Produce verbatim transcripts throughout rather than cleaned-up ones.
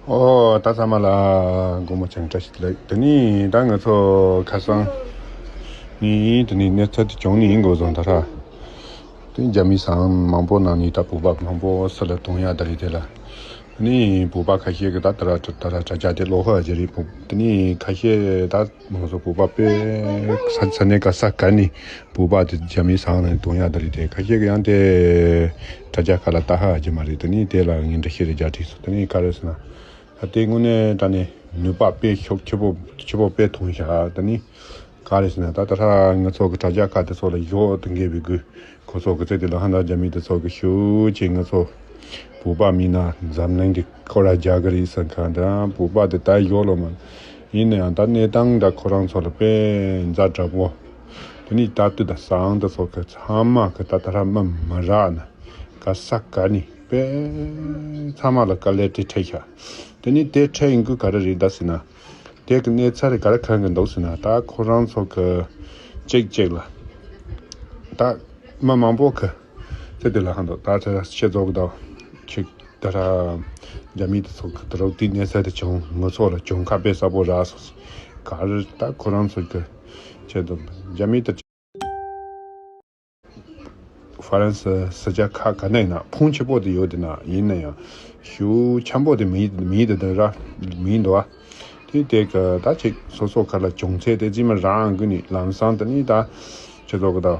ཨོ་ད་ཚང་མ་ལ་དགོང་མོ་བྱང་བཀྲ་ཤིས་བདེ་ལེགས། དེ་ནི་ད་ང་ཚོ་ཁ་སང་ནི་དེ་ནི་གནས་ཚུལ་དེ་བྱུང་ནི་ཡིན་དགོས་སོང་། ད་ར་དེ་རྒྱ་མི་ཟམ་མང་པོ་ནང་ནི་ད་བོད་པ་མང་པོ་སུ་ལ་གཏོང་ཡ་ད་རེད། དེ་ལ་ནི་བོད་པ་ཁ་ཤས་ཀྱི་ད་ད་ར་ད་ར་དྲ་རྒྱ་དེ་ལོག་ཧ་ཅི་རེད། བོད་དེ་ནི་ཁ་ཤས་ད་ང་ཚོ་བོད་པ་དཔེ་ས་ས་གནས་ག་ས་ག་ནི་བོད་པ་དེ་རྒྱ་མི་ཟམ་ནང་གཏོང་ཡ་ད་རེད། དེ་ཁ་ཤས་ཀྱི་ཡང་དེ་དྲ་རྒྱ་ཁ་ལ་ལྟ་ཧ་ཅི་མ་རེད། དེ་ནི་དེ་ལ་ངས་འདྲི་ཤེས་རེ་རྒྱ་བྲིས་སོང་། དེ་ནི་ག་རེ་ཟེར་ན། ད་དེ་དངོས་གནས་དྲང་གནས་ནུས་པ་དཔེ་ཤུགས་ཆེ་པོ་ཆེ་པོ་དཔེ་ཐོན་ཤག་དེ་ནི་ག་རེ་ཟེར་ན། ད་ད་ཧྲ་ང་ཚོ་གི་དྲ་རྒྱ་ཁ་དེ་ཚོ་ལ་ཡོད་དེ་འགས་པའི་དགོས་ཁོ་ཚོ་གི་ཚེ་དེ་ལ་ཧ་ན་རྒྱ་མི་དེ་ཚོ་གི་ཤུགས་ཆེ་ང་ཚོ་བོད་པ་མིན་ན་འཛམ་གླིང་གི་ཁོ་ར་རྒྱ་གི་རེད་ཟེར་མཁན་དང་བོད་པ་དེ་ད་ཡོད་ལོ་མ་ཡིན་ན་ཡང་ད་གནས་སྟངས་འདྲ་ཁོ་རང་ཚོ་ལ་དཔེ་མཛའ་དྲག་པོ། དེ་ནི་ད་དུ་ད་སང་དེ་ཚོ་གི་ཚང་མ་གི་ད་ད་ཧྲ་མི་མ་རག་ན་ག་ས་ག་ནི་དཔེ་ཚང་མ་ལ་དཀའ་ལས་དེ་འཕྲད་ཤག་དེ་ནི་དེ་འཕྲད་ཡིན་དགོས་ག་རེ་རེད་ད་ཟེར་ན། དེ་གི་གནས་ཚད་རེ་ག་རེ་གང་གི་འདུག་ཟེར་ན། ད་ཁོ་རང་ཚོ་གི་གཅིག་གཅིག་ལ་ད་མི་མང་པོ་གི་ཚེ་དེ་ལ་ཧ་འདུག་ད་ཆ་ཤེས་རྫོགས་གི་ད་ཁྱེད་ད་ར་རྒྱ་མི་དེ་ཚོ་གི་ད་རུ་དེ་གནས་ཚད་དེ་བྱུང་ང་ཚོ་ལ་བྱུང་ཁ་དཔེ་ས་པོ་རག་སོང་། ག་རེ་ད་ཁོ་རང་ཚོ་གི་ཆེད་དུ་རྒྱ་མི་དེ། ཧྥ་རན་སི་སི་ཇ་ཁ་ག་ནས་ན་ཕུང་ཆེ་པོ་དེ་ཡོད་དེ་ན་ཡིན་ན་ཡང་ཤུགས་ཆེན་པོ་དེ་མི་མི་དེ་དེ་ར་མི་འདུག་ཨ། དེ་དེ་ག་ད་ཅིག་སོ་སོ་ག་ལ་བྱུང་ཚད་དེ་ཙི་མ་རང་གི་ནི་ལམ་སང་དེ་ནི་ད་ཆེ་ཚོ་ག་ད་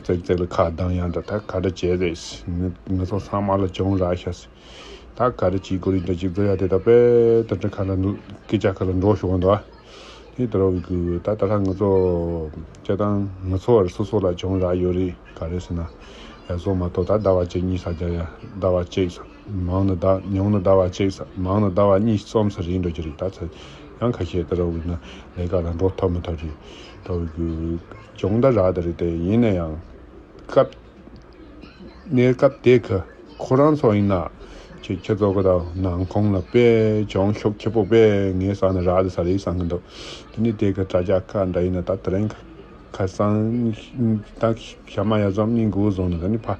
ཙེག་ཙེག་ལ་ཁ་གདངས་ཡང་ད་ད་ག་འདྲ་བྱས་རེད། ང་ཚོ་ཚང་མ་ལ་བྱུང་ར་ཤ་སི། ད་ག་རེ་བྱེད་དགོས་རེད་འདྲ་ཅིག་བཟོ་ཡ་དེ་ད་དཔེ་ད་འདྲ་ཁ་ལ་འདུག་སྐད་ཆ་ཁ་ལ་འགྲོ་ཤོག་འདུག་ཨ། དེ་ད་ར་བའི་གུ་ད་ད་ལྷ་ང་ཚོ་སྤྱི་བཏང་ང་ཚོ་བར་སོ་སོ་ལ་བྱུང་རག་ཡོད་རེད། ག་རེ་ཟེར་ན་ཡ་སོ་མ་གཏོགས་ད་ཟླ་བ་གཅིག་གཉིས་ས་རྒྱ་ཡ་ཟླ་བ་གཅིག་ས་མང་ན་ཟླ་ཉུང་ན་ཟླ་བ་གཅིག་ས་མང་ན་ཟླ་བ་གཉིས་གསུམ་ས་རིང་འགྲོ་གི་རེད། ད་ཚ་ཡང་ཁ་ཤས་ད་ར་བའི་ན་ལས་ཀ་ལ་འགྲོ་ཐུབ་མི་ཐུབ་རེད། ད་བའི་གུ་བྱུང་ད་རག་ད་རེད། དེ་ཡིན་ན་ཡང་སྐབས། གནས་སྐབས་དེ་གི་ཁོ་རང་ཚོ་ཡིན་ན་ཁྱེད་ཁྱེད་ཚོ་གི་དང་ནང་ཁོངས་ལ་དཔེ་བྱུང་ཤུགས་ཆེ་པོ་དཔེ་ངའི་ས་ནས་རག་དེ་ས་རེད་བསམ་གི་འདུག་དེ་ནི་དེ་གི་དྲ་རྒྱ་ཁ་འདྲ་ཡིན་ན་ད་དེ་རིང་ཁ་སང་ད་ཞག་མ་ཡ་ཙམ་གཉིས་འགོ་བཟུང་ནས་ད་ནི་ཕ་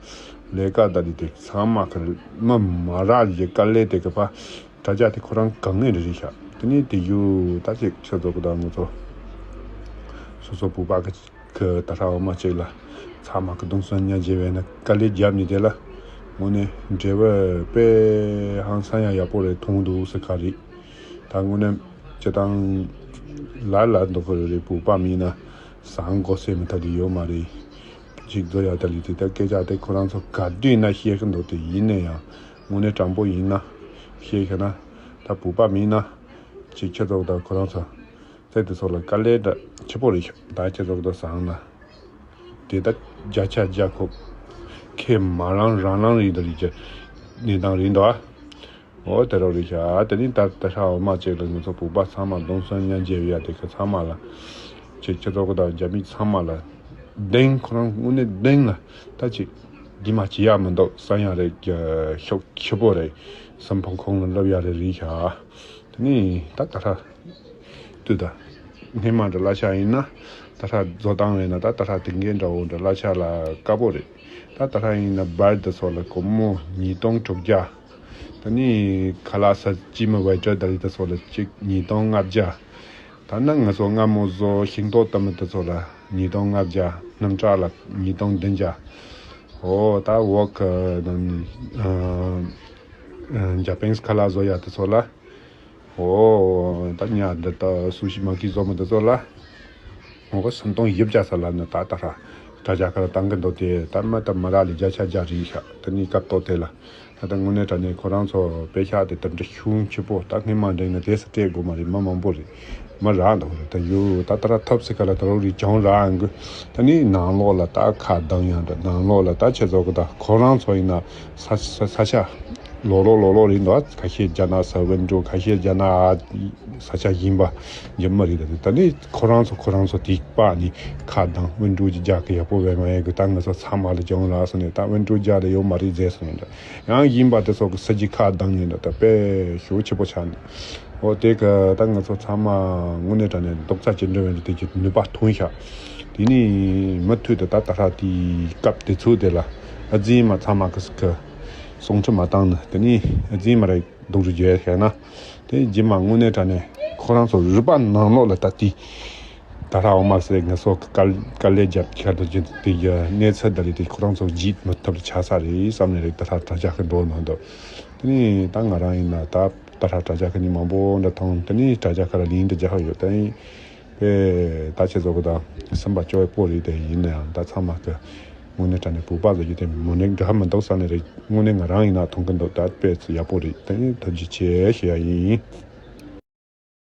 ལས་ཀ་ད་དེ་དེ་ཚང་མ་གི་མི་མ་རག་ཡི་དཀའ་ལས་དེ་གི་ཕ་དྲ་རྒྱ་དེ་ཁོ་རང་གང་ངེས་རེད་ཤག་དེ་ནི་དེ་ཡུ་ད་ཅིག་ཁྱེད་ཚོ་གི་དང་ང་ཚོ་སོ་སོ་བུ་པ་གི་གི་ད་ཧྲ་འོ་མ་གཅིག་ལ་ཚང་མ་གི་གདུང་སེམས་མཉམ་སྐྱེད་བས་ན་དཀའ་ལས་བརྒྱབ་ནས་དེ་ལ་དངོས་གནས་འབྲེལ་བ་དཔེ་ཧང་སང་ཡང་ཡག་པོ་རེད་མཐོང་འདུག་ཟེར་ག་རེད། ད་དངོས་གནས་སྤྱི་བཏང་ལ་ལ་འདུག་གི་རེད། བུ་པ་མིན་ན་བཟང་གོ་སེ་མི་ཐ་དེ་ཡོད་མ་རེད། གཅིག་བཟོ་ཡག་ད་ལི་དེ་ད་སྐད་ཆ་དེ་ཁོ་རང་ཚོ་ག་དུས་ན་བཤད་གི་འདུག་དེ་ཡིན་ན་ཡང་དངོས་གནས་དྲང་པོ་ཡིན་ན་བཤད་ཤེ་ན་ད་བུ་པ་མིན་ན་གཅིག་ཁྱེད་ཚོ་ད་ཁོ་རང་ཚོ། ཚེ་དེ་ཚོ་ལ་དཀའ་ལས་འདྲ་ཆེ་པོ་རེད་ཤག་ད་ཁྱེད་ཚོ་གི་ད་བཟང་ན། དེ་ད་བརྒྱ་ཆ་བརྒྱ་ཁོ་ཁེ་མ་རང་རང་རང་རེད་འདུག་རེད་ཀྱི་གནས་སྟངས་རེད་འདུག་ཨ། འོ་དེ་རོ་རེད་ཤག་དེ་ནི་ད་ད་ཧྲ་འོ་མ་གཅིག་ལ་ང་ཚོ་བུ་པ་ཚང་མ་གདུང་སེམས་མཉམ་སྐྱེད་ཡ་དེ་ག་ཚང་མ་ལ་ཁྱེད་ཁྱེད་ཚོ་གི་ད་རྒྱ་མི་ཚང་མ་ལ་གདེང་ཁོ་རང་དངོས་གནས་གདེང་ལ་ད་ཅིག་འདི་མ་བྱེད་ཡ་མི་འདུག་བསམ་ཡ་རེད་ཀྱི་ཤུགས་ཆེ་པོ་རེད། སེམས་ཕམ་ཁོང་ལ་སླེབས་ཡ་རེད་རེད་ཤག་དེ་ནི་ད་ད་ཧྲ། ལྟོས་དང་། སྔས་མ་འདྲ་གླ་ཆ་ཡིན་ན། ད་ཧྲ་བཟོ་སྟངས་ཡིན་ན་ད་ད་ཧྲ་དེ་འགན་འདྲ་བོ་འདྲ་གླ་ཆ་ལ་དཀའ་པོ་རེད། ད་ད་ཧྲ་ཡིན་ན་བར་དུ་ཚོ་ལ་སྒོར་མོ་ཉིས་སྟོང་དྲུག་བརྒྱ། ད་ནི་ཁ་ལག་ས་ཅི་མི་བའི་ཏྲ་ད་རི་ད་ཚོ་ལ་གཅིག་ཉིས་སྟོང་ལྔ་བརྒྱ། ད་ནི་ང་ཚོ་སྔ་མོ་བཟོ་ཤིང་ཏོག་ཏ་མི་ད་ཚོ་ལ་ཉིས་སྟོང་ལྔ་བརྒྱ། སྣུམ་ཁྲག་ལ་ཉིས་སྟོང་བདུན་བརྒྱ། འོ་ད་འོག་གི་ནང་ནི་ཨ་ཨ་ཇ་པེན་ཁ་ལག་བཟོ་ཡ་ད་ཚོ་ལ། ཨོ། ད་ཉ་འདི་ད་སུ་ཤི་མ་ཁི་བཟོ་མི་འདི་ཚོ་ལ། ཨོ་སུམ་སྟོང་བཞི་བརྒྱ་ས་ལ་ནི་ད་ད་ཧྲ། དྲ་རྒྱ་ཁར་བཏང་གི་འདུག་དེ་ད་མ་ད་མ་ར་ལི་བརྒྱ་ཆ་བརྒྱ་རེད་ཤག་དེ་ནི་སྐབས་ཐོག་དེ་ལ། ད་ད་དངོས་གནས་དྲང་གནས་ཁོ་རང་ཚོ་དཔེ་ཤག་དེ་དེ་འདྲ་ཤུགས་ཆེ་པོ་ད་སྔས་མ་འདྲེན་ན་དེ་ས་སྤྲད་དགོས་མ་རེད། མ་མང་པོ་རེད། མ་རག་འདུག་རེད། ད་ཡོ་ད་ད་ར་ཐབས་སི་ཁ་ལ་ད་རོ་རི་ཅང་རག་འགུ། ད་ནི་ནང་ལོགས་ལ་ད་ཁ་གདངས་ཡང་འདྲ་ནང་ལོགས་ལ་ད་ཆེ་ཚོ་གི་ད་ཁོ་རང་ཚོ་ཡིན་ན་ས་ས་ས་ཆ། ལོ་ལོ་ལོ་ལོ་རིང་དུ་ཁ་ཤས་རྒྱ་ནག་ས་ཝེན་ཀྲུའུ་ཁ་ཤས་རྒྱ་ནག་ས་ཆ་ཡིན་པ་རྒྱ་མི་རིགས་དང་ད་ནི་ཁོ་རང་ཚོ་ཁོ་རང་ཚོ་དེ་པ་ནི་ཁ་དང་ཝེན་ཀྲུའུ་ཅི་རྒྱ་གི་ཡག་པོ་བས་མ་ཡག་གི་ད་ང་ཚོ་ཚང་མ་ལ་སྦྱོང་ལ་སོ་ནས་ད་ཝེན་ཀྲུའུ་རྒྱ་ལ་ཡོད་མ་རེད་ཟེར་སོང་ཡིན་ད་ཡང་ཡིན་པ་དེ་ཚོ་གི་ས་ཇི་ཁ་དང་ཡིན་ད་ད་དཔེ་ཞུ་ཆེ་པོ་ཆགས་ནས་འོ་དེ་གི་ད་ང་ཚོ་ཚང་མ་དངོས་གནས་དྲང་གནས་རྡོག་རྩ་གཅིག་འགྲོ་བའི་དེ་གི་ནུས་པ་ཐོན་ཤག་དེ་ནི་མུ་མཐུད་དུ་ད་ད་ཧྲ་དེའི་སྐབས་དེ་ཚོ་དེ་ལ་ཨ་ཙི་མ་ཚང་མ་གི་གི་སོང་ཁྲི་མ་བཏང་ནི་དེ་ནི་ཨ་ཙི་མ་རེད། སྡུག་རུ་བརྗོད་བྱས་ན། དེ་རྗེས་མ་དངོས་གནས་དྲང་གནས་ཁོ་རང་ཚོ་རུས་པ་ནང་ལོགས་ལ་ད་ལྟའི་ད་ལྟ་འོ་མ་ཟེར་ངལ་གསོ་དཀའ་དཀའ་ལས་བརྒྱབ་ཁར་དུ་ཅི་དེ་གི་གནས་ཚུལ་འདི་ལས་དེ་ཁོ་རང་ཚོ་བརྗེད་མི་ཐུབ་ལ་ཆགས་ས་རེད་བསམ་ནས་རེད། ད་ལྟ་དྲ་རྒྱ་ཁ་འགྲོ་ནང་དུ། དེ་ནས་ད་ང་རང་ཡིན་ན་ད་ད་ལྟ་དྲ་རྒྱ་ཁ་ནས་མང་པོ་འདྲ་མཐོང་། དེ་ནས་དྲ་རྒྱ་ཁ་ལ་ལན་འདྲ་རྒྱག་ཡོད། དེ་ནས་པས་ད་ཁྱེད་ཚོ་གི་ད་སེམས་པ་སྐྱོ་བའི་པོ་རེད། དེ་ཡིན་ན་ཡང་ད་ཚང་མ་གི་དངོས་གནས་དྲང་གནས་བོད་པ་ཟེར་རྒྱུ་དེ་མོ་ནས་འདྲ་མི་འདུག་ས་ནས་རེད། དངོས་གནས་ང་རང་ཡིན་ན་མཐོང་གི་འདུག་ད་དཔེ་ཚོ་ཡག་པོ་རེད། དེ་ནས་ཐུགས་རྗེ་ཆེ་ཞུ་ཡ་ཡིན།